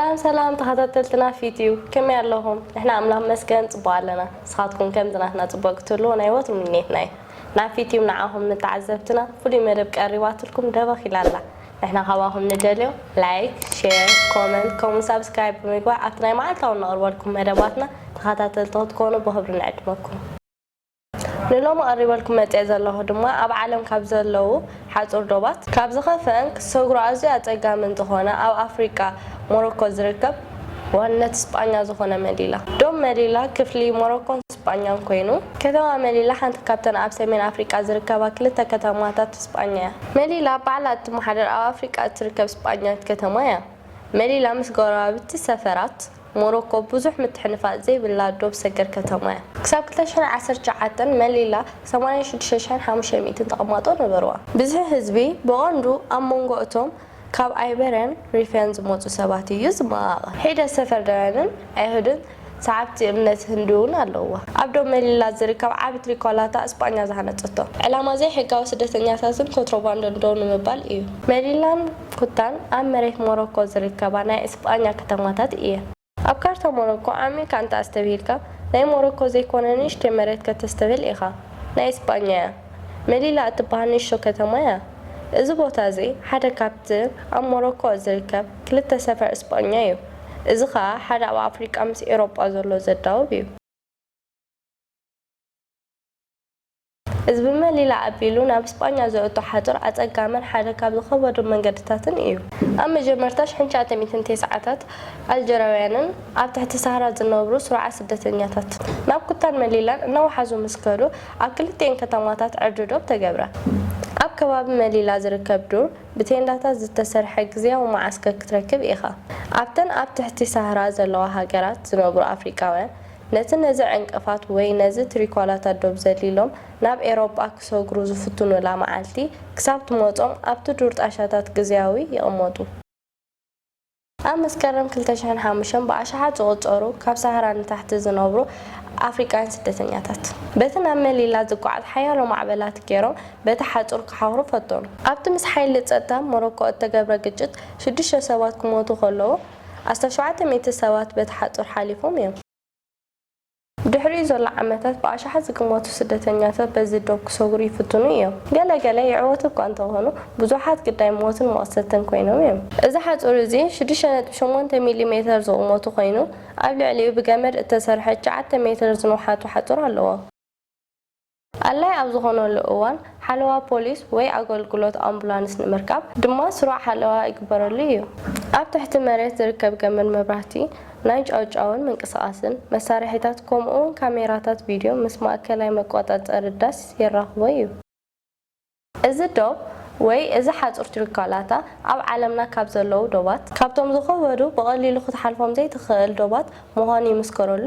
ሰላም ሰላም ተኸታተልትና ፊትዩ፣ ከመይ ኣለኹም? ንሕና ኣምላኽ መስገን ጽቡቕ ኣለና። ንስኻትኩም ከምዚ ናትና ጽቡቕ ክትህልዎ ናይ ወትሩ ምንየትና እዩ። ናብ ፊትዩ ንዓኹም ንተዓዘብትና ፍሉይ መደብ ቀሪባትልኩም ደበኽ ኢላ ኣላ። ንሕና ካባኹም ንደልዮ ላይክ፣ ሼር፣ ኮመንት ከምኡ ሳብስክራይብ ብምግባር ኣብቲ ናይ መዓልታዊ ነቕርበልኩም መደባትና ተኸታተልቲ ክትኮኑ ብኽብሪ ንዕድመኩም። ንሎሚ ቀሪበልኩም መጽየ ዘለኹ ድማ ኣብ ዓለም ካብ ዘለዉ ሓጹር ዶባት ካብ ዝኸፍአን ክሰግሩ ኣዝዩ ኣጸጋምን ዝኾነ ኣብ ኣፍሪቃ ሞሮኮ ዝርከብ ዋንነት ስጳኛ ዝኾነ መሊላ። ዶብ መሊላ ክፍሊ ሞሮኮን ስጳኛን ኮይኑ፣ ከተማ መሊላ ሓንቲ ካብተን ኣብ ሰሜን ኣፍሪቃ ዝርከባ ክልተ ከተማታት ስጳኛ እያ። መሊላ ባዕላ እትመሓደር ኣብ ኣፍሪቃ እትርከብ ስጳኛዊት ከተማ እያ። መሊላ ምስ ጎረባብቲ ሰፈራት ሞሮኮ ብዙሕ ምትሕንፋጽ ዘይብላ ዶብ ሰገር ከተማ እያ። ክሳብ ክልተ ሽሕን ዓሰርተ ትሽዓተን መሊላ ሰማንያ ሽዱሽተ ሽሕን ሓሙሽተ ሚእትን ተቐማጦ ነበርዋ። ብዝሒ ህዝቢ ብቐንዱ ኣብ መንጎ እቶም ካብ ኣይበርያን ሪፍያን ዝመጹ ሰባት እዩ ዝመቓቐል። ሒደት ሰፈርዳውያንን ኣይሁድን ሰዓብቲ እምነት ህንዲ እውን ኣለውዋ። ኣብ ዶብ መሊላ ዝርከብ ዓቢ ትሪኮላታ እስጳኛ ዝሃነጸቶ። ዕላማ ዘይሕጋዊ ስደተኛታትን ኮንትሮባንዶን ደው ንምባል እዩ። መሊላን ኩታን ኣብ መሬት ሞሮኮ ዝርከባ ናይ እስጳኛ ከተማታት እየን። ኣብ ካርታ ሞሮኮ ዓሚቕካ እንተ ኣስተብሂልካ፣ ናይ ሞሮኮ ዘይኮነ ንእሽተይ መሬት ከተስተብህል ኢኻ። ናይ እስጳኛ እያ። መሊላ እትበሃል ንእሽቶ ከተማ እያ። እዚ ቦታ እዚ ሓደ ካብቲ ኣብ ሞሮኮ ዝርከብ ክልተ ሰፈር እስጳኛ እዩ። እዚ ኸኣ ሓደ ኣብ ኣፍሪቃ ምስ ኤውሮጳ ዘሎ ዘዳውብ እዩ። እዚ ብመሊላ ኣቢሉ ናብ እስጳኛ ዘእቱ ሓጹር ኣጸጋምን ሓደ ካብ ዝኸበዱ መንገድታትን እዩ። ኣብ መጀመርታ ሽሕን ትሽዓተ ሚእትን ተስዓታት ኣልጀራውያንን ኣብ ትሕቲ ሳህራ ዝነብሩ ስሩዓት ስደተኛታት ናብ ኩታን መሊላን እናወሓዙ ምስ ከዱ ኣብ ክልቲኤን ከተማታት ዕርዲ ዶብ ተገብረ። ኣብ ከባቢ መሊላ ዝርከብ ዱር ብቴንዳታት ዝተሰርሐ ግዝያዊ መዓስከር ክትረክብ ኢኻ። ኣብተን ኣብ ትሕቲ ሳህራ ዘለዋ ሃገራት ዝነብሩ ኣፍሪቃውያን ነቲ ነዚ ዕንቅፋት ወይ ነዚ ትሪኳላታ ዶብ ዘሊሎም ናብ ኤውሮጳ ክሰግሩ ዝፍትኑላ መዓልቲ ክሳብ ትመጾም ኣብቲ ዱር ጣሻታት ግዝያዊ ይቕመጡ። ኣብ መስከረም ክልተ ሽሕን ሓሙሽተን ብኣሽሓት ዝቑጸሩ ካብ ሳህራ ንታሕቲ ዝነብሩ ኣፍሪቃውያን ስደተኛታት በቲ ናብ መሊላ ዝጓዓዝ ሓያሎ ማዕበላት ገይሮም በቲ ሓጹር ክሓኽሩ ፈተኑ። ኣብቲ ምስ ሓይሊ ጸጥታ ሞሮኮ እተገብረ ግጭት ሽዱሽተ ሰባት ክሞቱ ከለዉ ኣስታት ሸውዓተ ሚእቲ ሰባት በቲ ሓጹር ሓሊፎም እዮም። ብድሕሪኡ ዘሎ ዓመታት ብኣሽሓት ዝግመቱ ስደተኛታት በዚ ዶብ ክሰግሩ ይፍትኑ እዮም። ገለ ገለ ይዕወቱ እኳ እንተኾኑ ብዙሓት ግዳይ ሞትን መቕሰፍትን ኮይኖም እዮም። እዚ ሓጹር እዚ ሽዱሽተ ነጥቢ ሸሞንተ ሚሊ ሜተር ዝቑመቱ ኮይኑ ኣብ ልዕሊኡ ብገመድ እተሰርሐ ትሽዓተ ሜተር ዝንውሓቱ ሓጹር ኣለዎ። ኣድላይ ኣብ ዝኾነሉ እዋን ሓለዋ ፖሊስ ወይ ኣገልግሎት ኣምቡላንስ ንምርካብ ድማ ስሩዕ ሓለዋ ይግበረሉ እዩ። ኣብ ትሕቲ መሬት ዝርከብ ገመድ መብራህቲ ናይ ጫውጫውን ምንቅስቓስን መሳርሒታት ከምኡውን ካሜራታት ቪድዮ ምስ ማእከላይ መቆጻጸሪ ዳስ የራኽቦ እዩ። እዚ ዶብ ወይ እዚ ሓጹር ትሪኳላታ ኣብ ዓለምና ካብ ዘለዉ ዶባት ካብቶም ዝኸበዱ ብቐሊሉ ክትሓልፎም ዘይትኽእል ዶባት ምዃኑ ይምስከረሉ።